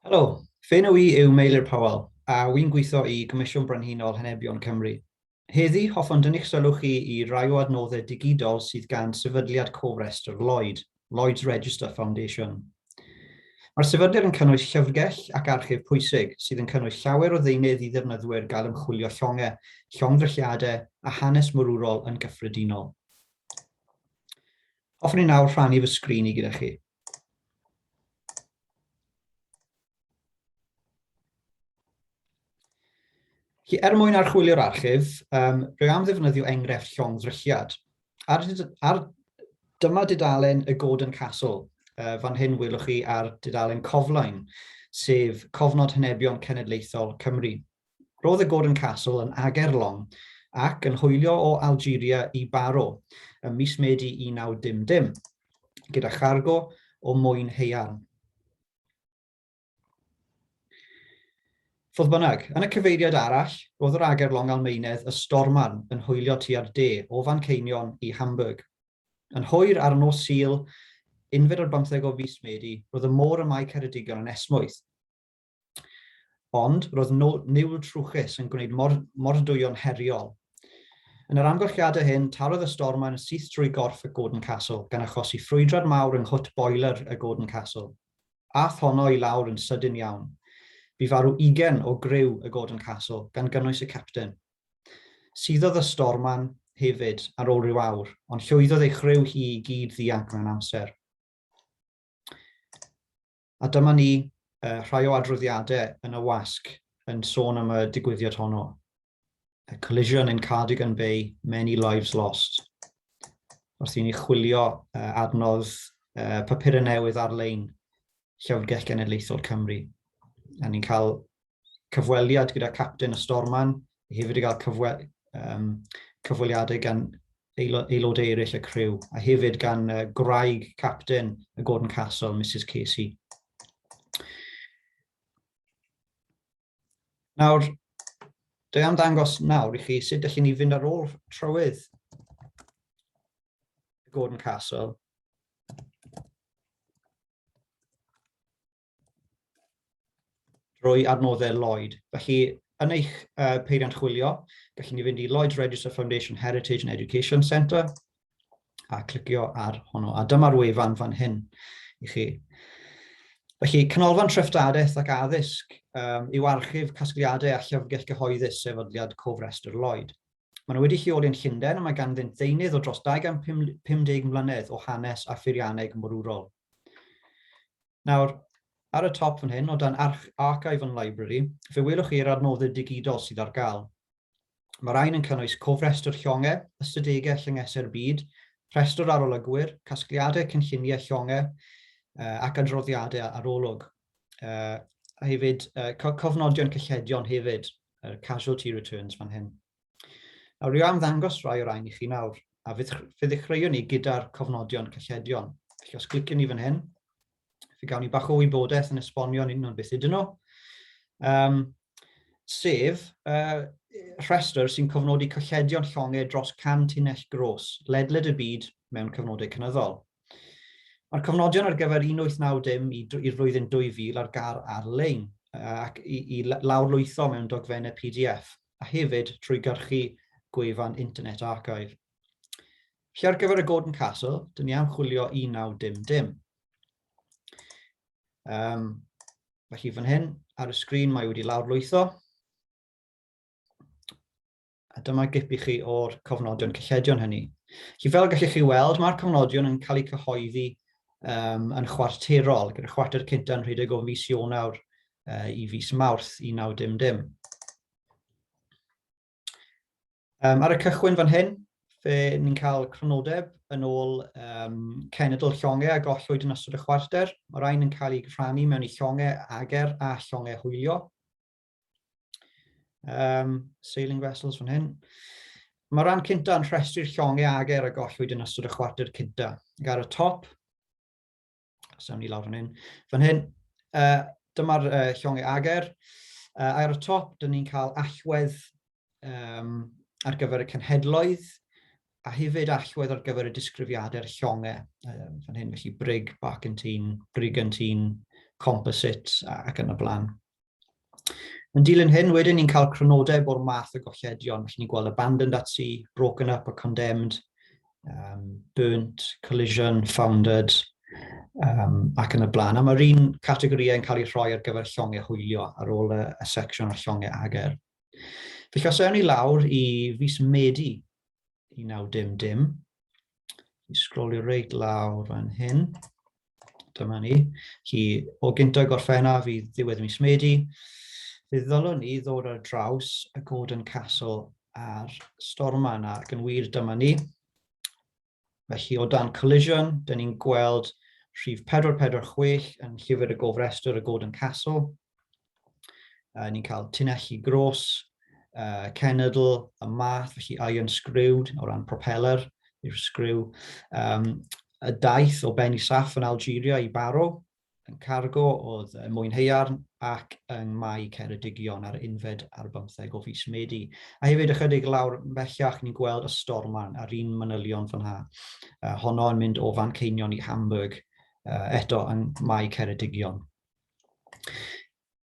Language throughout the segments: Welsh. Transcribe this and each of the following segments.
Helo, fy enw i yw Meilir Powell, a wy'n gweithio i Gomisiwn Brenhinol Henebion Cymru. Heddi, hoffwn dynnu'ch sylw chi i rai o adnoddau digidol sydd gan Sefydliad Cofrestr Lloyd, Lloyd's Register Foundation. Mae'r sefydliad yn cynnwys llyfrgell ac archif pwysig, sydd yn cynnwys llawer o ddeunydd i ddefnyddwyr gael ymchwilio llongau, llongddrylliadau a hanes morwrol yn gyffredinol. Hoffwn i nawr rhannu fy sgrin i gyda chi. Felly, er mwyn archwilio'r archif, um, rwy am ddefnyddio enghraifft llongddrylliad. Ar, ar, dyma dudalen y Gordon Castle. Uh, fan hyn welwch chi ar dudalen Coflain, sef Cofnod Henebion Cenedlaethol Cymru. Roedd y Gordon Castle yn agerlong ac yn hwylio o Algeria i Baro ym mis Medi 1910, gyda chargo o mwyn haearn. Fodd bynnag, yn y cyfeiriad arall, roedd yr agerlong Almaenedd y Stormarn yn hwylio tua'r de o Fanceinion i Hamburg. Yn hwyr ar nos Sul, unfed ar bymtheg o fis Medi, roedd y môr ym Mae Ceredigion yn esmwyth. Ond roedd niwl trwchus yn gwneud mordwyo'n heriol. Yn yr amgylchiadau hyn, tarodd y stormau yn syth drwy gorff y Gordon Castle, gan achosi ffrwydrad mawr yng nghwt boiler y Gordon Castle. Aeth honno i lawr yn sydyn iawn. Bu farw ugain o griw y Gordon Castle, gan gynnwys y capten. Suddodd y storman hefyd ar ôl rhyw awr, ond llwyddodd ei chriw hi i gyd ddianc mewn amser. A dyma ni rhai o adroddiadau yn y wasg yn sôn am y digwyddiad honno. A collision in Cardigan Bay, many lives lost. Wrth i ni chwilio adnodd papurau newydd ar-lein Llyfrgell Genedlaethol Cymru. A ni'n cael cyfweliad gyda Capten y Storman, hefyd i gael cyfwe um, cyfweliadau gan aelodau eraill y criw, a hefyd gan uh, gwraig Capten y Gordon Castle, Mrs Casey. Nawr, dwi am ddangos nawr i chi sut ydych ni fynd ar ôl trywydd Gordon Castle drwy adnoddau Lloyd. Felly, yn eich uh, peiriant chwilio, gallwn ni fynd i Lloyd's Register Foundation Heritage and Education Centre a clicio ar honno. A dyma'r wefan fan hyn i chi. Felly, Canolfan Treftadaeth ac Addysg um, yw archif casgliadau a llyfrgell gyhoeddus sefydliad Cofrestr Lloyd. Maen nhw wedi lleoli yn Llundain a mae ganddynt ddeunydd o dros 250 mlynedd o hanes a pheirianneg morwrol. Nawr, ar y top fan hyn, o dan Archive and Library, fe welwch chi'r adnoddau digidol sydd ar gael. Mae rhain yn cynnwys cofrestr llongau, ystadegau llyngesau'r byd, rhestr arolygwyr, casgliadau cynlluniau llongau ac adroddiadau arolwg. A hefyd, cofnodion cylledion hefyd, yr casualty returns fan hyn. Nawr, rwy am ddangos rhai o'r rhain i chi nawr, a fe ddechreuwn ni gyda'r cofnodion cylledion. Felly os cliciwn ni fan hyn, fe gawn ni bach o wybodaeth yn esbonio yn union beth ydyn nhw. Um, sef uh, rhestr sy'n cofnodi colledion llongau dros 100 tunnell gros ledled y byd mewn cyfnodau cynyddol. Mae'r cofnodion ar gyfer 1890 i'r flwyddyn 2000 ar gael ar-lein ac i, i lawrlwytho mewn dogfennau PDF a hefyd trwy gyrchu gwefan Internet Archive. Felly ar gyfer y Gordon Castle, dyn ni am chwilio 1910. Um, felly fan hyn, ar y sgrin mae wedi lawrlwytho. A dyma gip i chi o'r cofnodion cylledion hynny. Felly fel gallech chi weld, mae'r cofnodion yn cael eu cyhoeddi um, yn chwarterol, gyda chwarter cynta yn rhedeg o fis Ionawr uh, i fis Mawrth 1910. Um, ar y cychwyn fan hyn, fe ni'n cael crynodeb yn ôl um, cenedl llongau a gollwyd yn ystod y chwarter. Mae rhain yn cael eu rhannu mewn i llongau ager a llongau hwylio. Um, sailing vessels fan hyn. Mae rhan cynta yn rhestru'r llongau ager a gollwyd yn ystod y chwarter cynta. Ac ar y top, os awn ni lawr fan hyn, fan hyn, uh, dyma'r uh, llongau ager. Uh, ar y top, dyn ni'n cael allwedd um, ar gyfer y cenhedloedd, a hefyd allwedd ar gyfer y disgrifiadau'r llongau. Um, fan hyn, felly brig, barkentine, brigantine, composite ac yn y blaen. Yn dilyn hyn, wedyn ni'n cael crynodeb o'r math o golledion. Felly ni'n gweld abandoned at sea, broken up or condemned, burnt, collision, foundered, ac yn y blaen. A mae'r un categorïau yn cael eu rhoi ar gyfer llongau hwylio ar ôl y, y secsiwn ar llongau ager. Felly os ewn ni lawr i fis Medi 1910, i sgrolio reit lawr fan hyn, dyma ni, hi o gyntaf Gorffennaf i ddiwedd mis Medi, fe ddylwn ni ddod ar draws y Gordon Castle a'r storma yna, ac yn wir dyma ni. Felly o dan Collision, dyn ni'n gweld rhif 446 yn llyfr y gofrestr y Gordon Castle. Ni'n cael tunelli gros, cenedl, y math, felly iron screwed o ran propeller yw'r sgriw. Y daith o Beni Saff yn Algeria i Barrow, yn cargo oedd y mwyn haearn ac yng Mae Ceredigion ar unfed ar bymtheg o fis Medi. A hefyd ychydig lawr bellach ni'n gweld y storman a'r un manylion fan ha. Honno yn mynd o Fanceinion i Hamburg eto yng Mae Ceredigion.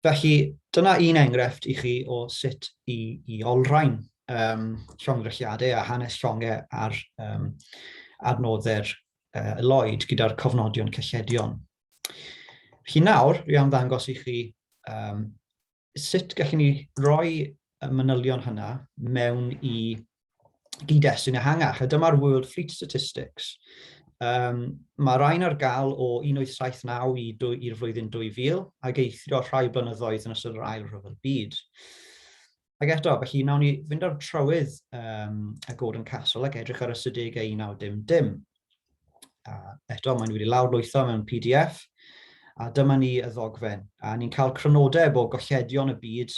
Felly, dyna un enghraifft i chi o sut i, i olrhain llongddrylliadau a hanes llongau ar adnoddau'r Lloyd gyda'r cofnodion cylledion. Felly nawr, dwi am ddangos i chi sut gallwn ni roi y manylion hynna mewn i gyd-destun ehangach, a dyma'r World Fleet Statistics. Mae rhain ar gael o 1879 i i'r flwyddyn 2000, ac eithrio rhai blynyddoedd yn ystod yr Ail Rhyfel Byd. Ac eto, felly, nawn ni fynd ar trywydd y Gordon Castle ac edrych ar ystadegau 1910. A eto, mae'n wedi lawrlwytho mewn PDF, a dyma ni y ddogfen. A ni'n cael crynodeb o golledion y byd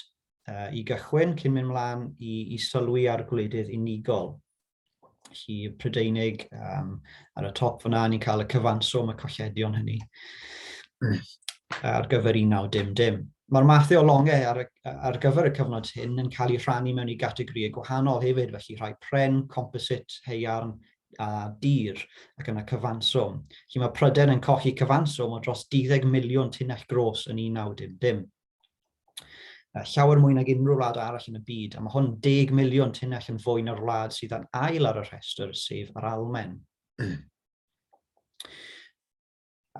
i gychwyn cyn mynd mlaen i, i sylwi ar gwledydd unigol. Felly Prydeinig, ar y top fyna, ni'n cael y cyfanswm y colledion hynny ar gyfer 1910. Mae'r mathau o longau ar, ar gyfer y cyfnod hyn yn cael eu rhannu mewn i gategorïau gwahanol hefyd, felly rhai pren, composit, haearn a dur, ac yna cyfanswm. Felly mae Prydain yn colli cyfanswm o dros 12 miliwn tunnell gros yn 1910. Llawer mwy nag unrhyw wlad arall yn y byd, a mae hwn 10 miliwn tunnell yn fwy na'r wlad sydd yn ail ar y rhestr, sef yr Almaen.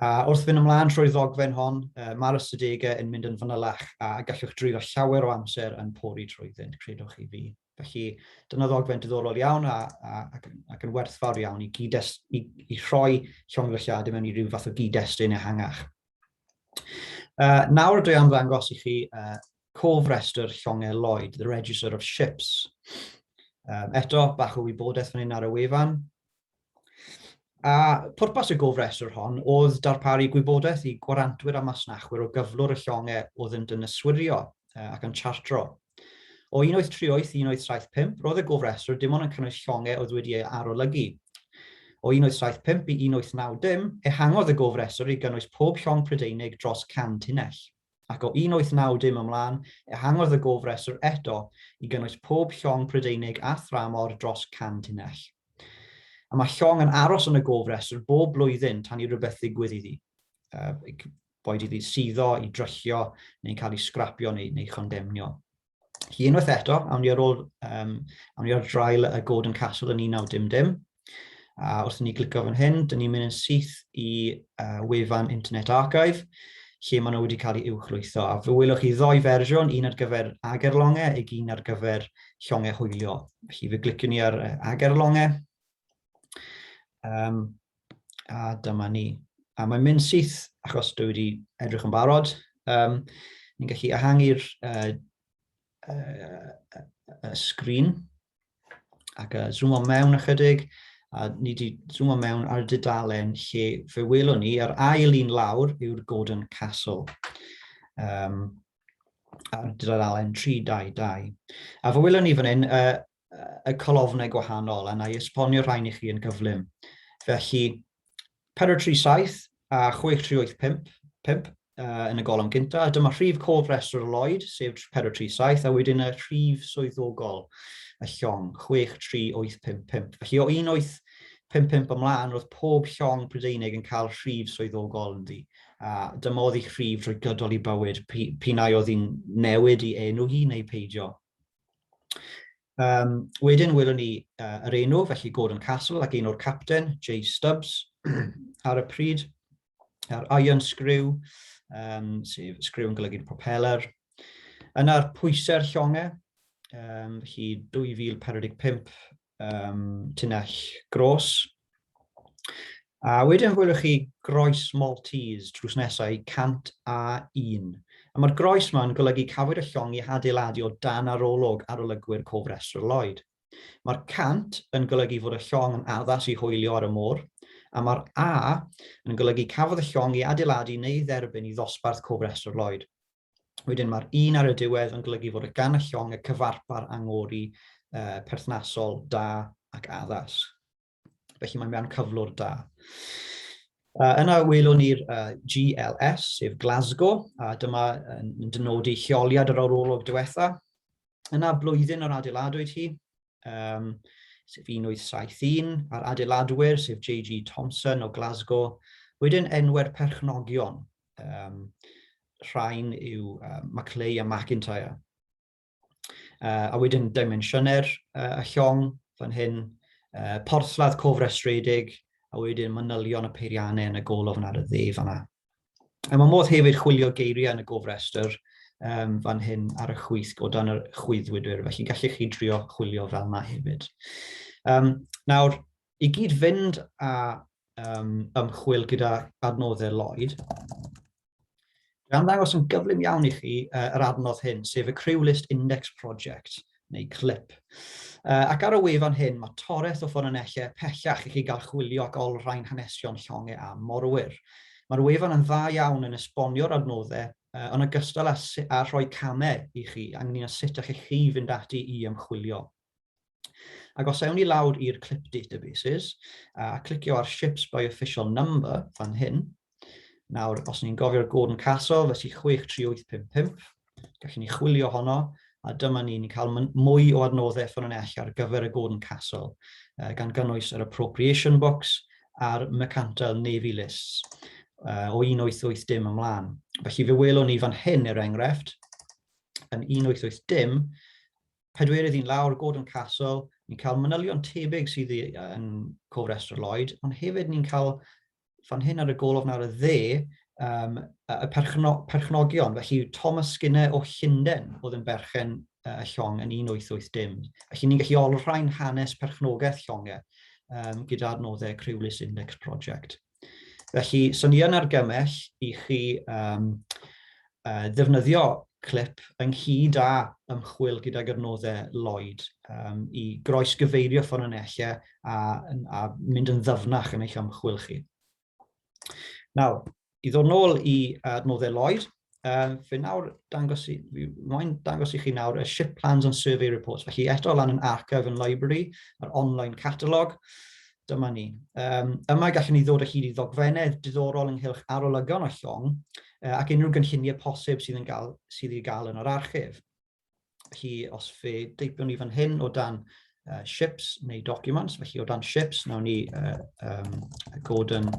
A wrth fynd ymlaen trwy'r ddogfen hon, mae'r ystadegau yn mynd yn fanylach a gallwch dreulio llawer o amser yn pori trwyddynt, credwch chi fi. Felly, dyna ddogfen diddorol iawn a, a, ac, ac yn werthfawr iawn i, gydest, i, i rhoi llongyfarchiadau mewn i ryw fath o gyd-destun ehangach. Nawr dwi am ddangos i chi cofrestr llongau Lloyd, the Register of Ships. Eto, bach o wybodaeth fan hyn ar y wefan. A pwrpas y gofrestr hon oedd darparu gwybodaeth i gwarantwyr a masnachwyr o gyflwr y llongau oedd yn yswirio ac yn chartro. O 1838 i 1875, roedd y gofrestr dim ond yn cynnwys llongau oedd wedi ei arolygu. O 1875 i 1890, ehangodd y gofrestr i gynnwys pob llong Prydeinig dros 100 tunnell. Ac o 1890 ymlaen, ehangodd y gofrestr eto i gynnwys pob llong Prydeinig a thramor dros 100 tunnell. A mae llong yn aros yn y gofrestr bob blwyddyn tan i rywbeth ddigwydd iddi. Boed iddi suddo, i dryllio, neu'n cael ei sgrapio neu, neu chondemnio. Felly unwaith eto, awn ni ar ôl, awn ni ar draul y Gordon Castle yn 1910. A wrth i ni glicio fan hyn, dyn ni'n mynd yn syth i wefan Internet Archive, lle maen nhw wedi cael eu uwchlwytho. A fe welwch chi ddoi fersiwn, un ar gyfer agerlongau ac un ar gyfer llongau hwylio. Felly fe gliciwn ni ar agerlongau. A dyma ni. A mae'n mynd syth, achos dwi wedi edrych yn barod. Ni'n gallu ehangu'r sgrin ac zoomo mewn ychydig. A ni wedi zoomo mewn ar y dudalen lle fe welwn ni, yr ail un lawr yw'r Gordon Castle. Ar dudalen 322. A fe welwn ni fan hyn, y colofnau gwahanol, a na i esbonio rhain i chi yn gyflym. Felly, 437 a 6385 5, yn y golofn gyntaf, a dyma rhif cofrestr Lloyd, sef 437, a wedyn y rhif swyddogol, y llong, 63855. Felly o 1955 ymlaen, roedd pob llong Prydeinig yn cael rhif swyddogol ynddi. A dyma oedd ei rhif drwy gydol ei bywyd, p'un ai oedd hi'n newid i enw hi neu peidio. Wedyn welwn ni yr enw, felly Gordon Castle ac un o'r capten, J Stubbs, ar y pryd. A'r iron screw, sef sgriw yn golygu'r propeller. Yna'r pwysau'r llongau, felly 2045 tunnell gros. A wedyn gwelwch chi groes Maltese drws nesau 101. A mae'r groes yma'n golygu cafwyd y llong i hadeiladu o dan arolwg arolygwyr Cofrestr Lloyd. Mae'r 100 yn golygu fod y llong yn addas i hwylio ar y môr, a mae'r A yn golygu cafodd y llong ei adeiladu neu dderbyn i ddosbarth Cofrestr Lloyd. Wedyn mae'r un ar y diwedd yn golygu fod y gan y llong y cyfarpar angori perthnasol da ac addas. Felly mae mewn cyflwr da. Yna welwn ni'r GLS, sef Glasgow, a dyma yn dynodi lleoliad yr arolwg diwetha. Yna blwyddyn yr adeiladwyd hi, sef 1871, a'r adeiladwyr, sef J.G. Thomson o Glasgow. Wedyn enwau'r perchnogion, rhain yw Macleay a McIntyre. A wedyn dimensiynau'r y llong fan hyn, porthladd cofrestredig, a wedyn manylion y peiriannau yn y golofn ar y dde fan'na. A mae modd hefyd chwilio geiriau yn y gofrestr fan hyn ar y chwith o dan y chwyddwydwyr, felly gallech chi drio chwilio fel yna hefyd. Nawr, i gyd fynd â ymchwil gyda adnoddau Lloyd, dwi am ddangos yn gyflym iawn i chi yr adnodd hyn, sef y Crew List Index Project, neu CLIP. Ac ar y wefan hyn, mae toreth o ffynonellau pellach i chi gael chwilio ac olrhain hanesion llongau a morwyr. Mae'r wefan yn dda iawn yn esbonio'r adnoddau, yn ogystal â, â rhoi camau i chi ynglyn â sut allech chi fynd ati i ymchwilio. Ac os ewn ni lawr i'r clip databases a clicio ar Ships by Official Number fan hyn, nawr os ni'n gofio'r Gordon Castle, felly 63855, gallwn ni chwilio honno, a dyma ni, ni'n cael mwy o adnoddau ffynonellau ar gyfer y Gordon Castle, gan gynnwys yr Appropriation Books a'r Mercantile Navy Lists o 1880 ymlaen. Felly fe welwn ni fan hyn, er enghraifft, yn 1880, Pedwerydd un lawr, Gordon Castle, ni'n cael manylion tebyg sydd yn cofrestr Lloyd, ond hefyd ni'n cael fan hyn ar y golofn ar y dde y perchno, perchnogion. Felly Thomas Skinner o Llundain oedd yn berchen y llong yn 1880. Felly ni'n gallu olrhain hanes perchnogaeth llongau gyda adnoddau Crewless Index Project. Felly, so ni yn argymell i chi ddefnyddio clip ynghyd â ymchwil gydag adnoddau Lloyd i groesgyfeirio ffynonellau a mynd yn ddyfnach yn eich ymchwil chi. Nawr, i ddod nôl i adnoddau Lloyd, fe nawr dangos i, fi moyn dangos i chi nawr y Ship Plans and Survey Reports. Felly eto lan yn Archive and Library, yr online catalogue. Dyma ni. Yma gallwn ni ddod o hyd i ddogfennau diddorol ynghylch arolygon o llong ac unrhyw gynlluniau posib sydd, yn gael, sydd i gael yn yr archif. Felly, os fe deipiwn ni fan hyn o dan ships neu documents, felly o dan ships, nawn ni Gordon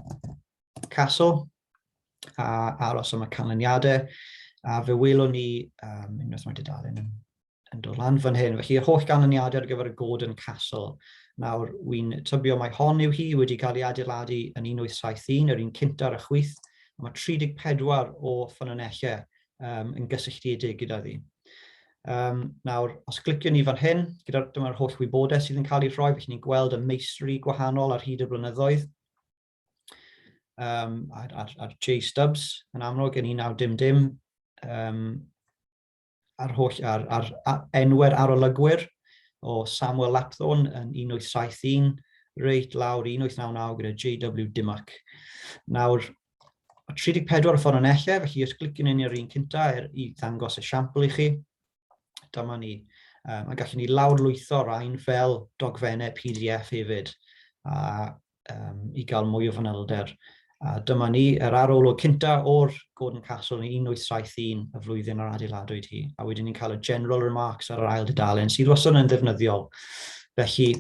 Castle a aros am y canlyniadau. A fe welwn ni, unwaith mae dudalen yn dod lan fan hyn. Felly, yr holl ganlyniadau ar gyfer y Gordon Castle. Nawr, wy'n tybio mai hon yw hi wedi cael ei adeiladu yn 1871, yr un cynta ar y chwith. Mae 34 o ffynonellau yn gysylltiedig gyda ddi. Nawr, os cliciwn ni fan hyn, gyda, dyma'r holl wybodaeth sydd yn cael ei rhoi, felly ni'n gweld y meistri gwahanol ar hyd y blynyddoedd. Ar J Stubbs yn amlwg yn 1900, a'r holl ar enwau'r arolygwyr o Samuel Lapthorne yn 1871 reit lawr i 1899 gyda J.W. Dimmock. Nawr, 34 o ffynonellau, felly os cliciwn yn yr un cynta er i ddangos esiampl i chi, dyma ni. A gallwn ni lawrlwytho rhain fel dogfennau PDF hefyd, a i gael mwy o fanylder. A dyma ni, yr arolwg cynta o'r Gordon Castle yn 1871, y flwyddyn yr adeiladwyd hi. A wedyn ni'n cael y general remarks ar yr ail dudalen, sydd wastad yn ddefnyddiol. Felly,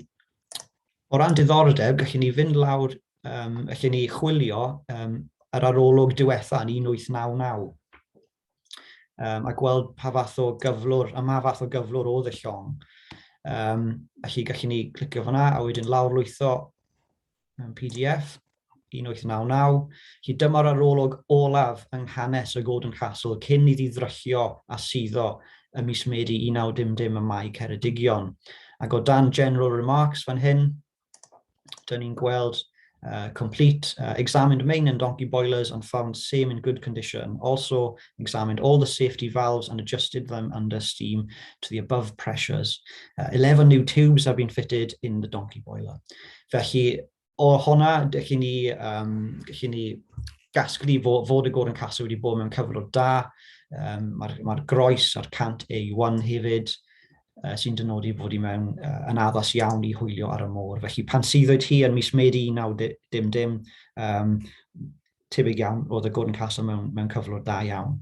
O ran diddordeb, gallwn ni fynd lawr, gallwn ni chwilio yr arolwg diwetha yn 1899 a gweld pa fath o gyflwr, a ma fath o gyflwr oedd y llong. Felly gallwn ni clicio fyna a wedyn lawrlwytho mewn PDF, 1899. Felly dyma'r arolwg olaf yng nghanes y Gordon Castle cyn iddi ddryllio a suddo ym mis Medi 1900 ym Mae Ceredigion. Ac o dan General Remarks fan hyn, dyn ni'n gweld complete, examined main and donkey boilers and found same in good condition. Also examined all the safety valves and adjusted them under steam to the above pressures. 11 new tubes have been fitted in the donkey boiler. Felly, o honna, gallu ni, gallu ni gasglu fod y Gordon Castle wedi bod mewn cyflwr da. Mae'r groes a'r 100 A1 hefyd, sy'n dynodi fod i mewn yn addas iawn i hwylio ar y môr. Felly pan suddwyd hi yn mis Medi 1900, tebyg iawn oedd y Gordon Castle mewn cyflwr da iawn.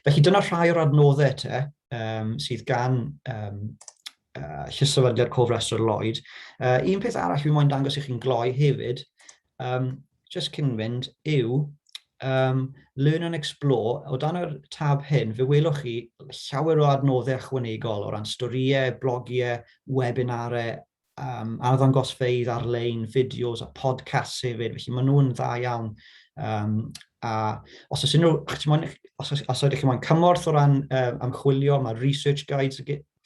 Felly dyna rhai o'r adnoddau te sydd gan Llys-sefydliad Cofrestr Lloyd. Un peth arall fi moyn dangos i chi'n gloi hefyd, just cyn fynd, yw Learn and Explore. O dan yr tab hyn, fe welwch chi llawer o adnoddau ychwanegol o ran storïau, blogiau, webinarau, arddangosfeydd ar-lein, fideos a podcasts hefyd, felly maen nhw'n dda iawn. A os oes unrhyw, os ydych chi moyn cymorth o ran ymchwilio, mae research guides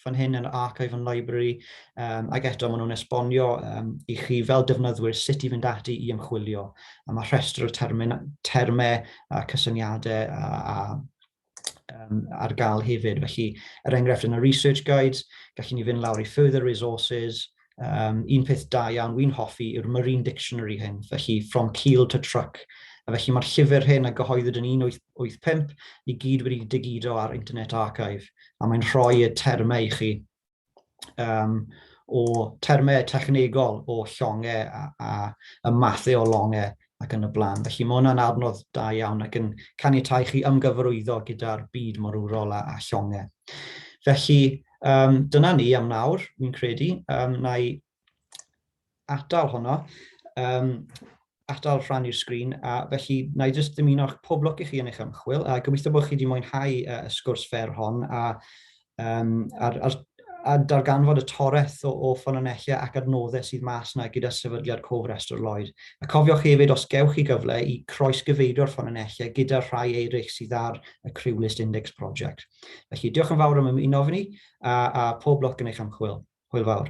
fan hyn yn yr Archive and Library, ac eto maen nhw'n esbonio i chi fel defnyddwyr sut i fynd ati i ymchwilio. A mae rhestr o termau a cysyniadau a ar gael hefyd. Felly, er enghraifft yn y research guides, gallwn ni fynd lawr i further resources. Un peth da iawn wy'n hoffi yw'r Marine Dictionary hyn, felly From Keel to Truck. A felly mae'r llyfr hyn a gyhoeddwyd yn 1885 i gyd wedi digido ar Internet Archive, a mae'n rhoi y termau i chi o termau technegol o llongau a y mathau o longau ac yn y blaen. Felly mae hwnna'n adnodd da iawn ac yn caniatáu chi ymgyfarwyddo gyda'r byd morwrol a llongau. Felly dyna ni am nawr, fi'n credu. Na i atal honno, atal rhannu'r sgrin, a felly na i jyst dymuno pob lwc i chi yn eich ymchwil, a gobeithio bod chi wedi mwynhau y sgwrs fer hon a darganfod y toreth o ffynonellau ac adnoddau sydd mas yna gyda Sefydliad Cofrestr Lloyd. A cofiwch hefyd, os gewch chi gyfle, i croesgyfeirio'r ffynonellau gyda rhai eraill sydd ar y Crew List Index Project. Felly, diolch yn fawr am ymuno efo ni, a pob lwc yn eich ymchwil. Hwyl fawr.